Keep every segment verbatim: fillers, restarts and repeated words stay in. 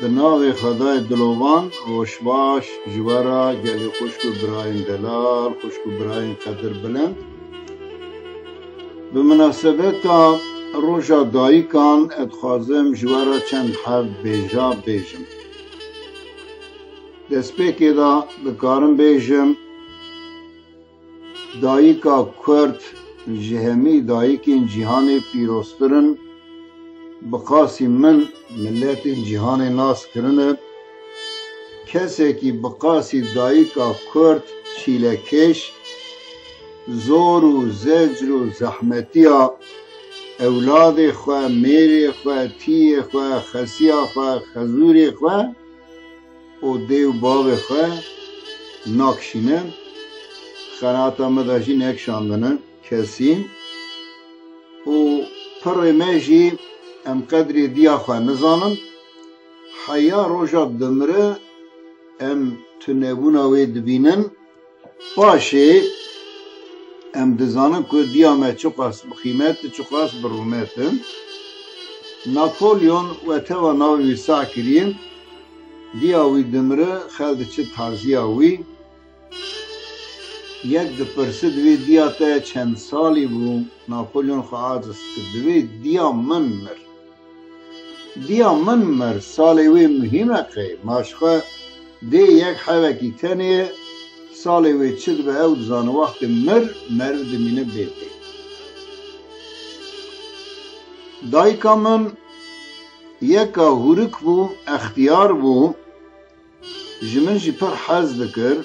Bi navê Xwedayê dilovan, roj baş ji we re gelê xwişk û birayên delal, xwişk û birayên qedirbilind. Bi minasebeta Roja Dayikan, ez dixwazim ji we re çend heb bêja bêjim. Destpêkê de dikarim bêjim, Dayika Kurd ji hemî dayikên cîhanê pîroztir in. Bi qasî min miletên cîhanê nas kirine. Kesekî bi qasî dayika Kurd çîlekêş, zor û zecr û zehmetiya ewladê xwe, mêrê xwe, tiyê xwe, xesiya xwe, xezûrê xwe û dê û bavê xwe nakişîne. Xenata me de jî nekişandine kesî. Û pirê me jî em qedrê diya xwe nizanin. Heya roja dimire em tunebûna wê dibînin. Paşê em dizanin ku diya me çiqas bi qîmet e, çiqas bi rûmet e. Napolyon we teva navê wî sah kiriye. Diya wî dimire, xelk diçe taziya wî. Yek dipirse, divê diya te çend salî bû? Napolyon xwe aciz kir, divê diya min mir. Diya min mir, salê wê muhîm e qey? Ma ji xwe dê yek hevekî tenê ye, salê wê çi dibe ew dizane, wextê mir, meriv dimîne bê dê. Dayika min yeka hûrik bû, extiyar bû, ji min jî pir hez dikir.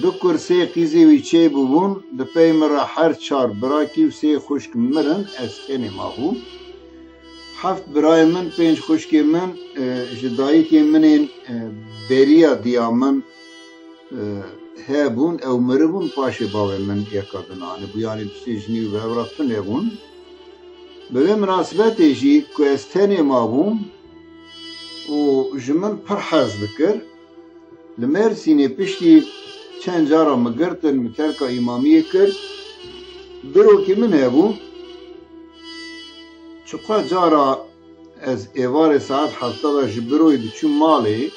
Du kur sê qîzê wî çêbûbûn, di pey min re her çar birakî û sê xwişk mirin, ez tenê mabûm. Heft birayê min, pênc xwişkê min, e, ji dayikê min ên, e, beriya diya min, e, hebûn, ew miribûn, paşê bavê min yeka din anîbû. Yanî du sê jinî wî bi hev re tune bûn. Bi vê minasebetê jî ku ez tenê mabûm û ji min pir hez dikir, li Mêrsînê piştî çend cara min girtin, min terka îmamiyê kir. Birokê min hebû, çiqas cara ez êvarê saet hefta de ji biroyê diçûm malê,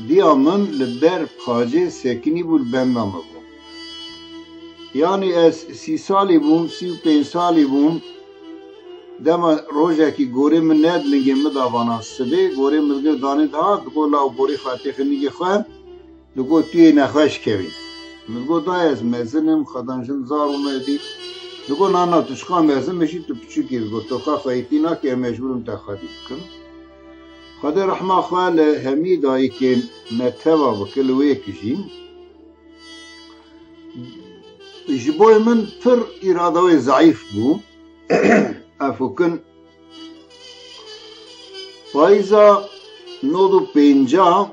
diya min li ber pacê sekinî bû, li benda min bû. Yanî ez sî salî bûm, sî û pênc salî bûm. Dema rojekî gorê min nedilingê, min da vana sibê, gorê min digir danê dihat, digot, "Law borî xwe têxe nîgê xwe." Digot, "Tu yê nexweş kevî." Min digot, "Dayê, ez mezin im, xwedan jin zar û me dî." Digot, "Na, na, tu çiqa mezin me jî, tu piçûk î." Digot, "Toqa xweyîtî nake, ez mecbûr im te xwedî bikim." Xwedê rehma xwe li hemî dayikên me teva bike, li wê yekî jî. Ji bo min pir îrada wê zeîf bû. Efûkin payîza nod û pênca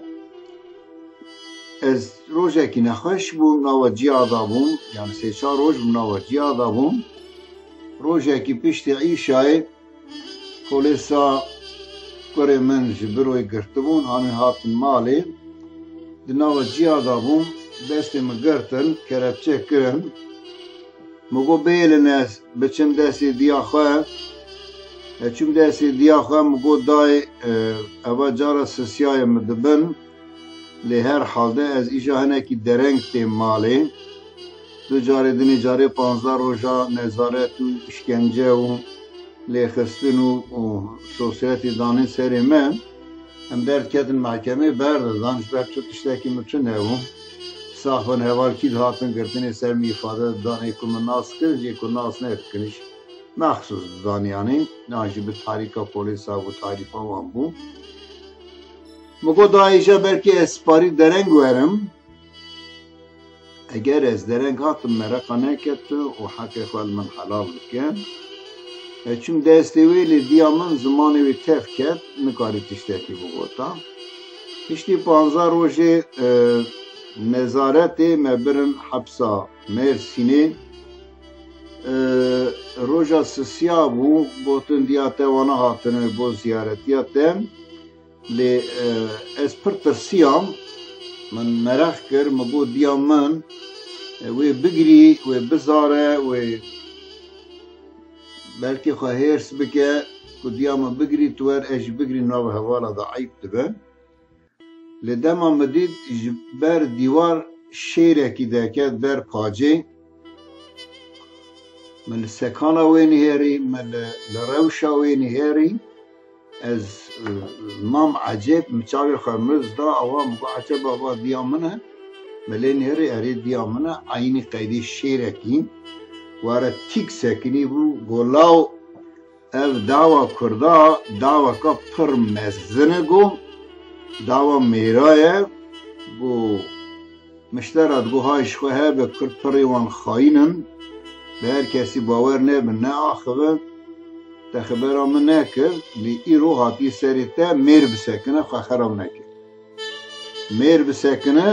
ez rojekî nexweş bûm, nava ciya da bûm, yani sê çar roj bûm nava ciya da bûm. Rojekî piştî îşayê polêsa kurê min ji biroyê girtibûn, anî hatin malê. Di nava ciya da bûm, destê min girtin, kerepçe kirin. Min got, "Bêlin ez biçim destê diya xwe." Ez çûm destê diya xwe, min got, "Dayê, e, eva cara sisiya ye min dibin. Lê her halde ez îja hinekî dereng têm malê." Du carê dinê carê panzdeh roja nezaret û îşkence û lêxistin û, û sosyetê danê serê me. Em derdiketin mehkemê, berdidan, ji ber tu tiştekî min tune bû. Saxbin hevalkî dihatin girtinê ser min îfade didan, ê ku min nas kir, jê ku nas nedikin jî mexsûs didan, yanî, yan jî bi tarîka polîsa bû, tarîfa wan bû. Min got, "Dayê, îja belkî ez sparî dereng werim. Eger ez dereng hatim, me reqa neket tu û heqê xwe li min helal bike." Ez çûm destê wê, lê diya min zimanê wê tev ket, nikarî tiştekî bigota. Piştî panzdeh rojê, e, nezaretê me birin hepsa Mêrsînê. E, roja sisiya bû, gotin, "Diya te wana hatine bo ziyaretiya te." Lê, e, ez pir tirsiyam, min mereq kir, min got, "Diya min, e, wê bigirî, wê bizare, wê belkî xwe hêrs bike." Ku diya min bigirî, tu wer ez jî bigirî, nava hevala de eyb dibe. Lê dema min dît ji ber dîwar şêrekî derket ber pacê, min li sekana wê nihêrî, min li, li rewşa wê nihêrî, ez, e, mam ecêb, min çavê xwe mirz da, awa min got, "Eceba va diya min e?" Min lê nihêrî, "Erê, diya min e." Eynî qeydê şêrekî were tîk sekinî bû, got, "Law, ev dawa Kurda, daweka pir mezin e, got, dawa mêra ye." Got, miştera digot, "Hay ji xwe hebe, Kurd pirê wan xayîn in. Bi her kesî bawer nebin, neaxivin. Te xebera min nekir, lê îro hatiye serê te, mêr bisekine, xwe xerab neke." Mêr bisekine,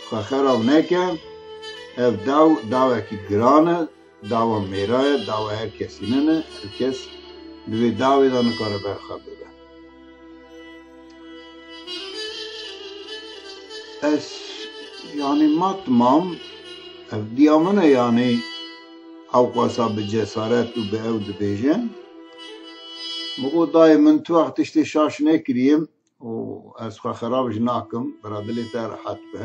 xwe xerab neke. Ev daw, dawekî giran e, dawa mêra ye, dawa her kesî nine, her kes di wê dawê de nikare ber xwe bibe. Ez, yanî, matmam, ev diya min e, yanî, ew qasa bi cesaret û bi ew dibêje. Min got, "Dayê min, tu wext tiştê şaş nekiriye." û ez xwe xerab jî nakim, bira dilê te rehet be.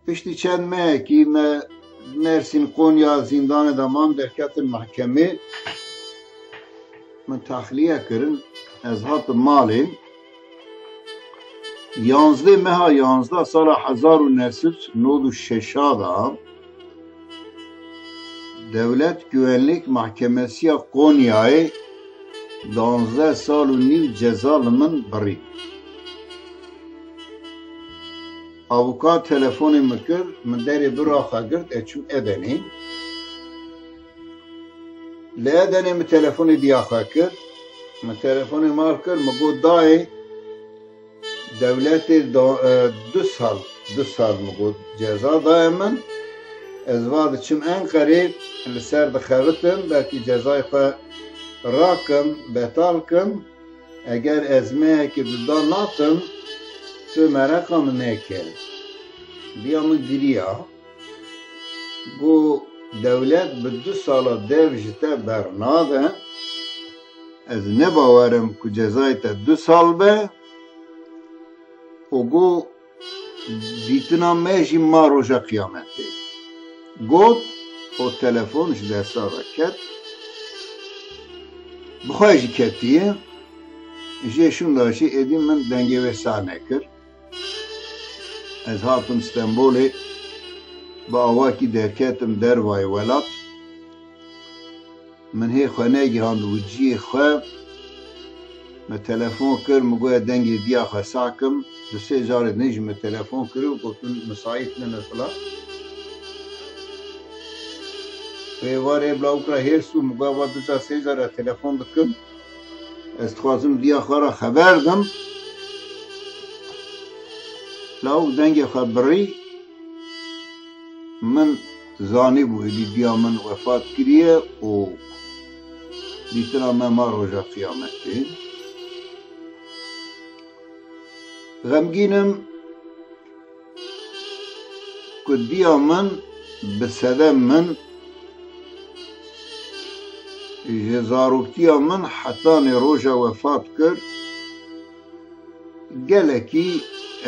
Piştî çend mehekî me Mersîn, Konya zîndanê de mam, derketin mehkemê. Min texliye kirin, ez hatim malê. Yanzdeh meha yanzdeh sala hezar û neh sed û nod û şeş de Dewlet Güvenlik Mahkemesiya Konyayê danzdeh sal û nîv ceza li min birî. Avukat telefonê min kir, min derê bira xwe girt, ez çûm Edenê. Li Edenê min telefonê diya xwe kir. Min telefonê mal kir, min got, "Dayê, dewletê da, e, du sal, du sal," min got, "ceza daye min. Ez va diçim Enqerê, li ser dixebitim, belkî cezayê xwe rakim, betal kim. Eger ez mehekê duda natim, tu mereqa min neke." Diya min giriya. Got, "Dewlet bi du sala dev ji te bernade. Ez ne bawer im ku cezayê te du sal be." Û got, "Dîtina me jî ma roja qiyametê." Got, û telefon ji desta ve ket. Bi xwe jî ketiye. Jê şûnda jî êdî min dengê wê sah nekir. Ez hatim Stenbolê, bi awakî derketim dervayê welat. Min hê xwe negihand û ciyê xwe. Me telefon kir, min got, "Ez dengê diya xwe sah kim." Du sê carê din jî me telefon kir û gotin, "Misaît nine filan." Êvarê bila ûkra hêrs û min got, "Va du car sê cara telefon dikim. Ez dixwazim diya xwe re xeber dim." Lawik dengê xwe birî, min zanîbû êdî diya min wefat kiriye û dîtina me ma roja qiyametê. Xemgîn im ku diya min bi sedem min, ji zaroktiya min hetanî roja wefat kir, gelekî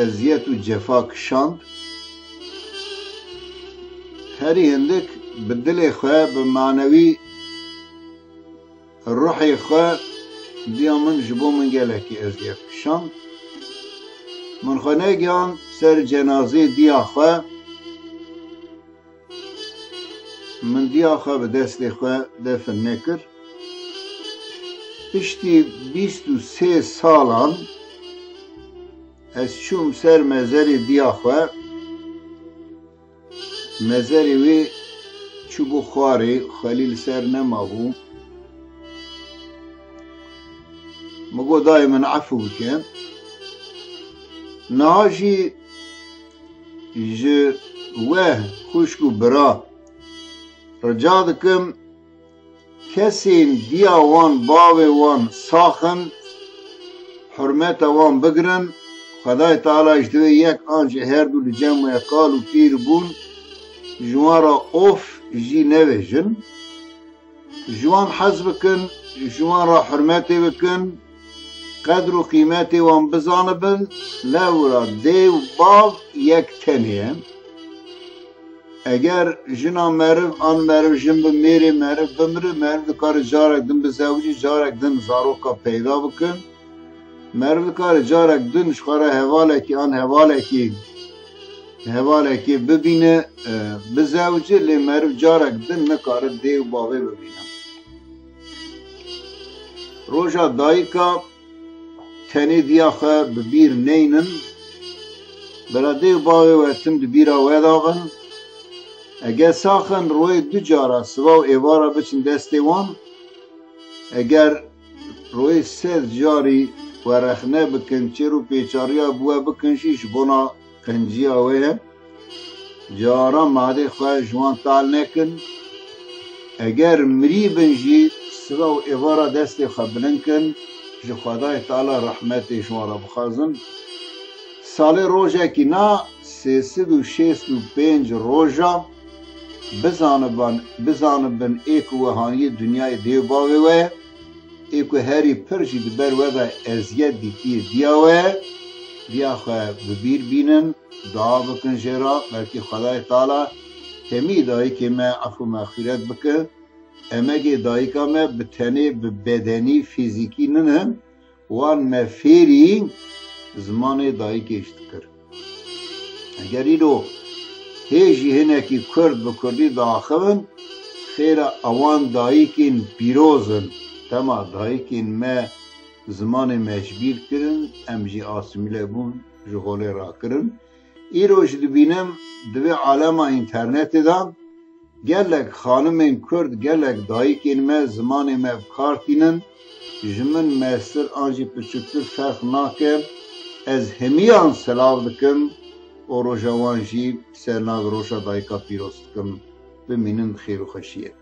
eziyet û cefa kişand. Herî hindik bi dilê xwe, bi manewî ruhê xwe diya min ji bo min gelekî eziyet kişand. Min xwe negihand ser cenazeyê diya xwe. Min diya xwe bi destê xwe defin nekir. Piştî bîst û sê salan ez çûm ser mezerê diya xwe. Mezerê wê çûbû xwarê, xwelî li ser nemabû. Min got, "Dayê min, efû bike." Niha jî ji we xwişk û bira rica dikim, kesên diya wan, bavê wan sax in, hurmeta wan bigirin. Xwedayê Teala ji divê yek an jî her du li cem we kal û pîr bûn, ji wan re of jî nevêjin. Ji wan hez bikin, ji wan re hurmetê bikin, qedr û qîmetê wan bizanibin, lewra dê û bav yek tenê ye. Eger jina meriv an meriv jin bi mêrê meriv bimire, meriv dikare carek din bizewicî, carek din zaroka peyda bikin. Meriv dikare carek din ji xwe re hevalekî an hevalekî, hevalekê bibîne, e, bizewicî, lê meriv carek din nikare dê û bavê bibîne. Roja dayika tenê diya xwe bi bîr neynin. Bila dê û bavê we tim di bîra we de bin. Eger saxin royê du cara siva û êvara biçin destê wan, eger royê sed carî we rexne bikin, çêr û pêçariya bi we bikin jî ji bona qinciya we ye. Cara madê xwe ji wan tal nekin. Eger mirî bin jî siva û êvara destê xwe bilind kin, ji Xwedayê Teala rehmetê ji wan re bixwazin. Salê rojekî na sê sed û şêst û pênc roja bizanibin, bizanibin ê ku we haniyê dinyayê dê û bavê we ye, ê ku herî pir jî di ber we de eziyet dîtiyê diya we ye, diya xwe bi bîr bînin, dua bikin jê re, belkî Xwedayê Teala hemî dayikê me efû mexfîret bike. Emegê dayika me bi tenê, bi bedenî, fîzîkî nine, wan me fêrî zimanê dayikê jî dikir. Eger îro hê jî hinekî kurd bi kurdî diaxivin, xêra ewan dayikên pîroz in. Dema dayikên me zimanê me ji bîr kirin, em jî asîmîle bûn, ji holê rakirin. Îro jî dibînim di vê alema înternetê de gelek xanimên kurd, gelek dayikên me zimanê me bi kar tînin. Ji min mestir an jî piçûktir ferq nake. Ez hemiyan silav dikim û roja wan jî ser nav roja dayika pîroz dikim. Bimînin bi xêr û xweşiyê.